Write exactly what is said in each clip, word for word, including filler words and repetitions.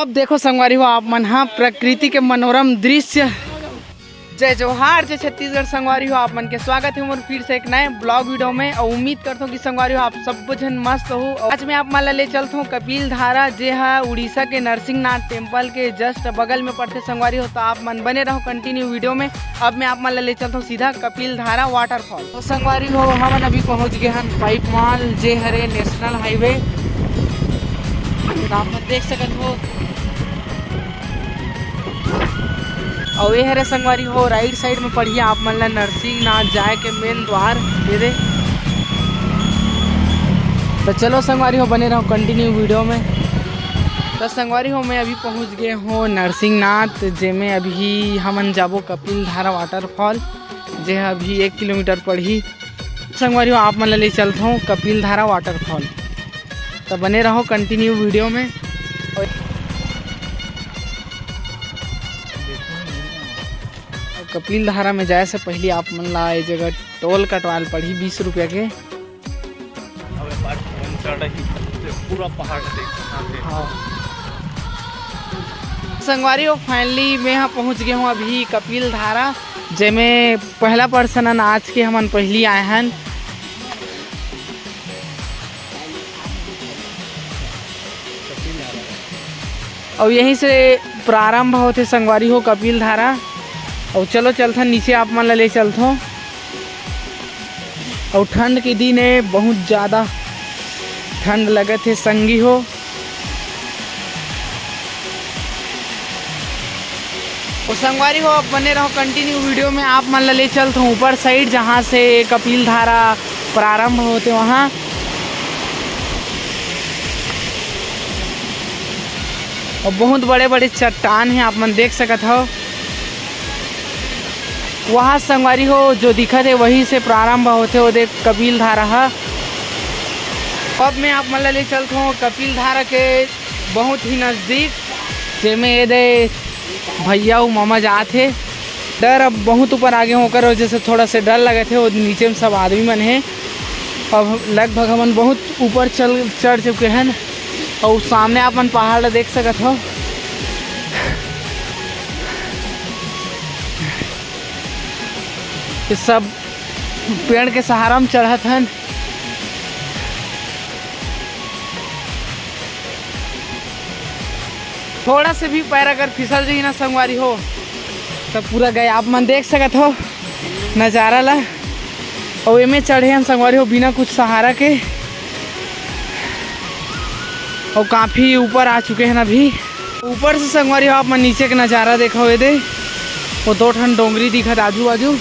देखो संगवारी हो, आप मन हा प्रकृति के मनोरम दृश्य। जय जोहार, जय छत्तीसगढ़ संगवारी हो, आप मन के स्वागत हे मोर फिर से एक नए ब्लॉग वीडियो में। और उम्मीद करथो कि संगवारी हो, आप सब झन मस्त हो। और आज मैं आप मन ला ले चलथो कपिल धारा, जे हा उड़ीसा के नरसिंहनाथ टेम्पल के जस्ट बगल में पड़थे संगवारी हो। तो आप मन बने रहो कंटिन्यू वीडियो में। अब मैं आप मन ला ले चलथो सीधा कपिल धारा वाटरफॉल। तो संगवारी हो, हमन अभी पहुंच गए हन पाइप मॉल, जे हरे नेशनल हाईवे। तो आप मन देख सकत हो। अउ ये हरे संगवारी हो, राइट साइड में पड़ही आप मन ला नरसिंहनाथ जाए के मेन द्वार। ये दे। तो चलो संगवारी हो, बने रहो कंटिन्यू वीडियो में। तो संगवारी हो, मैं अभी पहुंच गए हो नरसिंहनाथ, जेमे अभी हमन जाबो कपिल धारा वाटरफॉल, जे ह अभी एक किलोमीटर पड़ही। संगवारी हो, आप मन ला ले चलथो कपिल धारा वाटरफॉल। तो बने रहो कंटिन्यू वीडियो में। कपिल धारा में जाए से पहले आप मन ला ये जगह टोल कटवाल पड़ही बीस रुपया के। अबे बात कौन चढ़ रही? पूरा पहाड़ देख सकते हैं। हाँ। संगवारी हो, फाइनली मैं यहाँ पहुँच गया हूँ अभी कपिल धारा, जेमे पहला पर्सन आज के हमन पहली आए हन। अउ यहीं से प्रारंभ होथे संगवारी हो कपिल धारा। अउ चलो चलथन नीचे, आप मन ला ले चलथो। अउ ठंड के दिन हे, बहुत ज़्यादा ठंड लगत हे संगी हो। अउ संगवारी हो, आप बने रहो कंटिन्यू वीडियो में। आप मन ला ले चलथो ऊपर साइड, जहाँ से कपिल धारा प्रारंभ होथे वहाँ। अउ बहुत बड़े-बड़े चट्टान हे, आप मन देख सकत हव। वहाँ संगवारी हो, जो दिखत हे, वही से प्रारंभ होथे, वो देख कपिल धारा ह। अब मैं आप मन ला ले चलथो कपिल धारा के बहुत ही नजदीक, जेमे ये दे भैया अउ ममा जात हे। डर अब बहुत ऊपर आगे होकर वजह से थोड़ा से डर लगत हे। वो नीचे में सब आदमी मन हे। अब लगभग हमन बहुत ऊपर चल, चढ़ चुके हन। अउ सामने आप मन पहाड़ ला देख सकत हो। ये सब पेड़ के सहारा में चढ़त हन। थोड़ा से भी पैर अगर फिसल जाही ना संगवारी हो, तब पूरा गए। आप मन देख सकत हो नज़ारा ला। अउ एमे चढ़े हन संगवारी हो बिना कुछ सहारा के, अउ काफ़ी ऊपर आ चुके हन अभी। ऊपर से संगवारी हो, आप मन नीचे के नज़ारा देखो, ये दे, वो दो ठन डोंगरी दिखत आजू बाजू।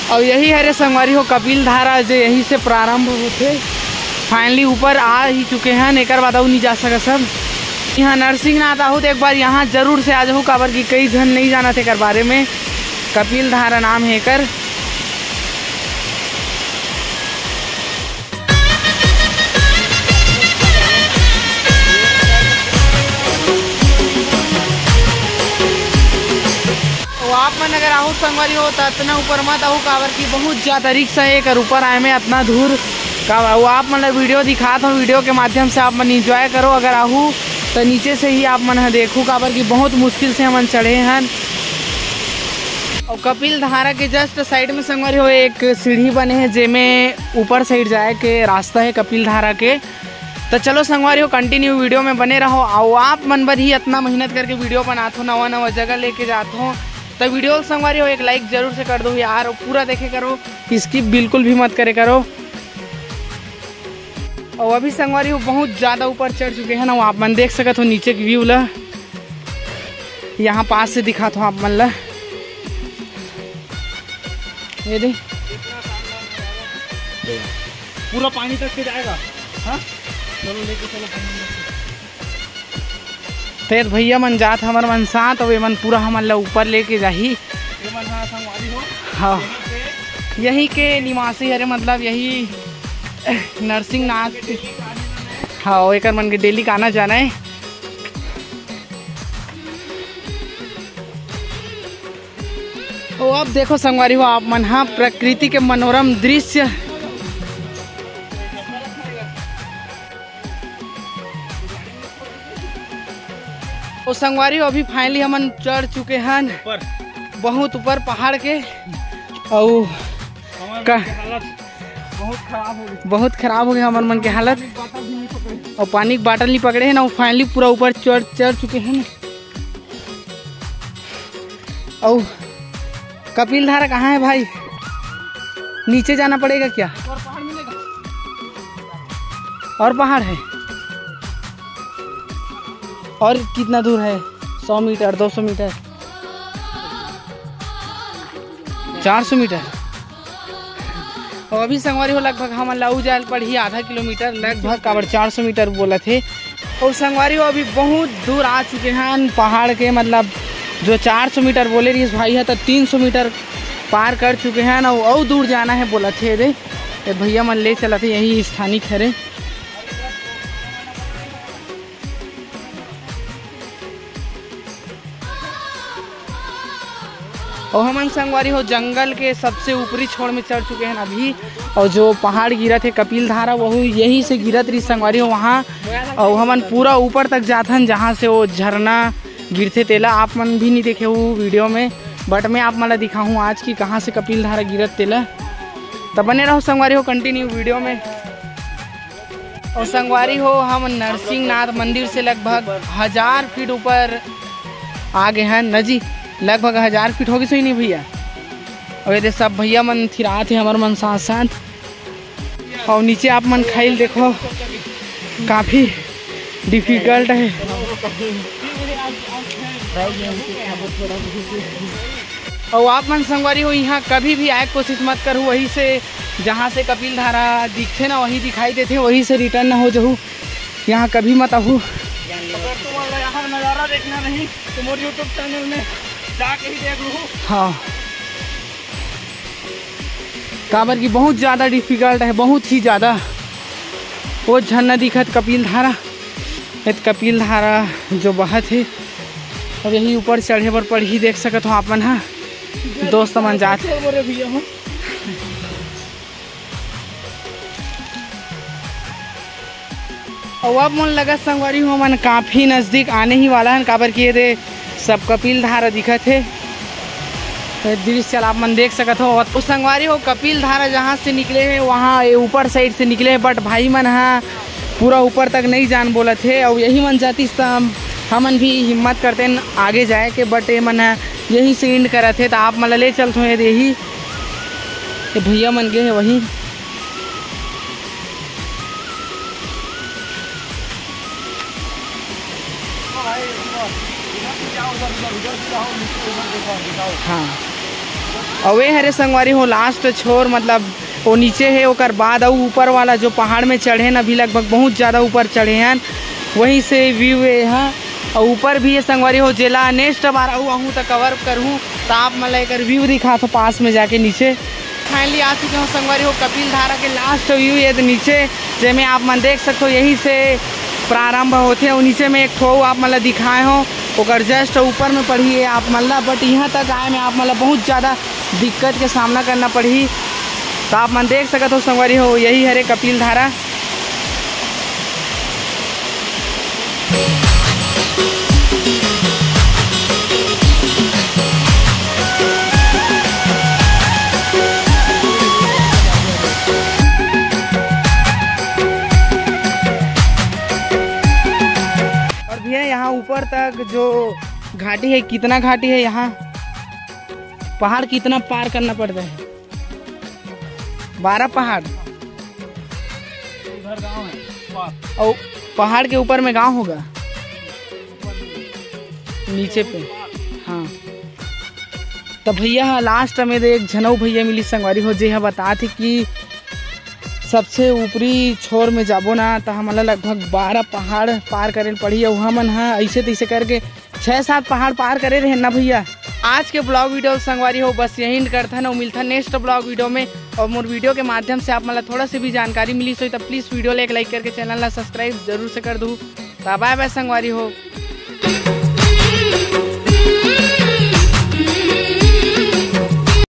अउ यही हरे संगवारी हो कपिल धारा, जे यही से प्रारंभ होथे। फाइनली ऊपर आ ही चुके हन, एकर बाद अउ नहीं जा सकत सब। यहाँ नरसिंहनाथ आहू तो एक बार यहाँ जरूर से आ जाहू, काबर कि कई झन नहीं जानत एकर बारे में। कपिल धारा नाम हे एकर। तो आप मन अगर आहू संगवारी हो, तो इतना ऊपर मत आहू, काबर कि बहुत ज़्यादा रिस्क हे एकर ऊपर आए में, इतना दूर का। वो आप मन ला वीडियो दिखात हूँ, वीडियो के माध्यम से आप मन एंजॉय करो। अगर आहू, तो नीचे से ही आप मन ह देखू, काबर कि बहुत मुश्किल से हमन चढ़े हन। और कपिल धारा के जस्ट साइड में संगवारी हो, एक सीढ़ी बने हे, जेमे ऊपर साइड जाए के रास्ता हे कपिल धारा के। तो चलो संगवारी हो, कंटिन्यू वीडियो में बने रहो। अउ आप मन बर ही इतना मेहनत करके वीडियो बनात हो, नवा नवा जगह लेके जात हो, तो वीडियो संगवारी हो एक लाइक जरूर से कर दो यार, और पूरा देखे करो, स्किप बिल्कुल भी मत करे करो। और अभी संगवारी हो बहुत ज़्यादा ऊपर चढ़ चुके हैं ना, वो आप मन देख सकत हो नीचे के व्यू ला। यहाँ पास से दिखात हो आप मन ला, ये दे। पूरा पानी तक के जाएगा। हाँ, चलो लेके चलो पानी में। तेज भैया मन जात हमर मन साथ, अब एमन पूरा हमन ला ऊपर लेके जाही। ये मन हा संगवारी हो। हाँ, यहीं के निवासी हरे, मतलब यही नरसिंहनाथ। हाँ, एकर मन के डेली का आना जाना है। ओ, अब देखो संगवारी हो आप मन, हाँ, प्रकृति के मनोरम दृश्य। तो संगवारी हो, अभी finally हमन चढ़ चुके हन ऊपर। बहुत ऊपर पहाड़ के। अउ हमर का मन के हालत बहुत खराब हो गई। बहुत खराब हो गया हमर मन के हालत। पानी के bottle भी नहीं पकड़े। अउ पानी के bottle नहीं पकड़े हैं ना, वो finally पूरा ऊपर चढ़, चढ़ चुके हैं। अउ कपिल धारा कहाँ है भाई? नीचे जाना पड़ेगा क्या? और पहाड़ मिलेगा। और पहाड़ है? और कितना दूर है? सौ मीटर, दो सौ मीटर, चार सौ मीटर। और अभी संगवारी हो, लगभग हमन ला अउ जाए ल पड़ही आधा किलोमीटर, लगभग काबर चार सौ मीटर बोलत हे। और संगवारी हो, अभी बहुत दूर आ चुके हैं पहाड़ के, मतलब जो चार सौ मीटर बोले रहिस भाई है, तो तीन सौ मीटर पार कर चुके हैं ना, अउ दूर जाना है बोलत हे। दे, ये भैया मन ले चलत हे, यही स्थानिक हरे। और हमन संगवारी हो, जंगल के सबसे ऊपरी छोर में चढ़ चुके हैं अभी। और जो पहाड़ गिरत हे कपिल धारा, वहू यही से गिरत रही संगवारी हो वहाँ। और हमन पूरा ऊपर तक जाथन, जहाँ से वो झरना गिरथे तेला। आप मन भी नहीं देखे हो वीडियो में, but मैं आप मन ला दिखाहूँ आज की कहाँ से कपिल धारा गिरत तेला। तब बने रहो संगवारी हो continue वीडियो में। और संगवारी हो, हम नरसिंहनाथ मंदिर से लगभग हजार फीट ऊपर आ गए हैं न जी, लगभग हजार फीट होगी सही नहीं भैया। और ये दे सब भैया मन थिरात हे हमर मन साथ साथ। और नीचे आप मन खाइल देखो, काफ़ी डिफिकल्ट है। और आप मन संगवारी हो, यहाँ कभी भी आए के कोशिश मत करू, वहीं से जहाँ से कपिल धारा दिखथे ना, वहीं दिखाई देथे, वहीं से रिटर्न ना हो जहू, यहाँ कभी मत आहू। अगर तुमन ला यहाँ नज़ारा देखना नहीं तो मोर YouTube चैनल में जाके ही देख लू। हाँ, काबर कि बहुत ज़्यादा डिफिकल्ट है, बहुत ही ज़्यादा। वो झरना दिखत कपिल धारा, ये कपिल धारा जो बहत है। अब यही ऊपर चढ़े बर पड़ही, देख सकत हो आप मन हा, दोस्त मन जात। अउ अब मोला लगत संगवारी हो, हमन काफी नजदीक आने ही वाला हन, काबर कि ये दे सब कपिल धारा दिखत हे। ये दृश्य ला आप मन देख सकत हो। तो संगवारी हो, कपिल धारा जहाँ से निकले हे, वहाँ ये ऊपर साइड से निकले हे, but भाई मन हा पूरा ऊपर तक नहीं जान बोलत हे। अउ यही मन जातिस त हम, हमन भी हिम्मत करते न आगे जाए के, but ये मन हा यहीं से एंड करत हे। त आप मन ला ले चलत हो ये देही, ये भैया मन गे हे वहीं। हाँ, अउ ये हरे संगवारी हो लास्ट छोर, मतलब वो नीचे हे, ओकर बाद अउ ऊपर वाला जो पहाड़ में चढ़े न, अभी लगभग बहुत ज़्यादा ऊपर चढ़े हन, वहीं से व्यू ये हा। अउ ऊपर भी ये संगवारी हो, जेला नेक्स्ट बार अउ आहूँ त कवर करहूँ, त आप मन ला एकर व्यू दिखात हो पास में जाके नीचे। फाइनली आ चुके हो संगवारी हो कपिल धारा के लास्ट व्यू ये दे नीचे, जेमे आप मन देख सकते हो यही से प्रारंभ होथे। अउ नीचे में एक ठो आप मन ला दिखाए हो, ओकर जस्ट ऊपर में पड़ही ये आप मन ला, but यहाँ तक आए में आप मन ला बहुत ज़्यादा दिक्कत के सामना करना पड़ही। त आप मन देख सकत हो संगवारी हो, यही हरे कपिल धारा। और भैया, यहाँ ऊपर तक जो घाटी है, कितना घाटी है यहाँ? पहाड़ कितना पार करना पड़ता है? बारह पहाड़। उधर गांव है, पास। और पहाड़ के ऊपर में गांव होगा, नीचे पे। हाँ, तो भैया, लास्ट में दे एक झन अउ भैया मिली संगवारी हो, जे ह बतात हे कि सबसे ऊपरी छोर में जाबो ना, त हमन ला लगभग बारह पहाड़ पार करे ल पड़ही। अउ हमन ह ऐसे तैसे करके छह सात पहाड़ पार करे रहे ना भैया। आज के ब्लॉग वीडियो संगवारी हो बस यही एंड करथन, अउ मिलथन नेक्स्ट ब्लॉग वीडियो में। और मोर वीडियो के माध्यम से आप मन ला थोड़ा से भी जानकारी मिलिस होही, त प्लीज वीडियो ला एक लाइक करके चैनल ला सब्सक्राइब जरूर से कर दू। त बाय बाय संगवारी हो।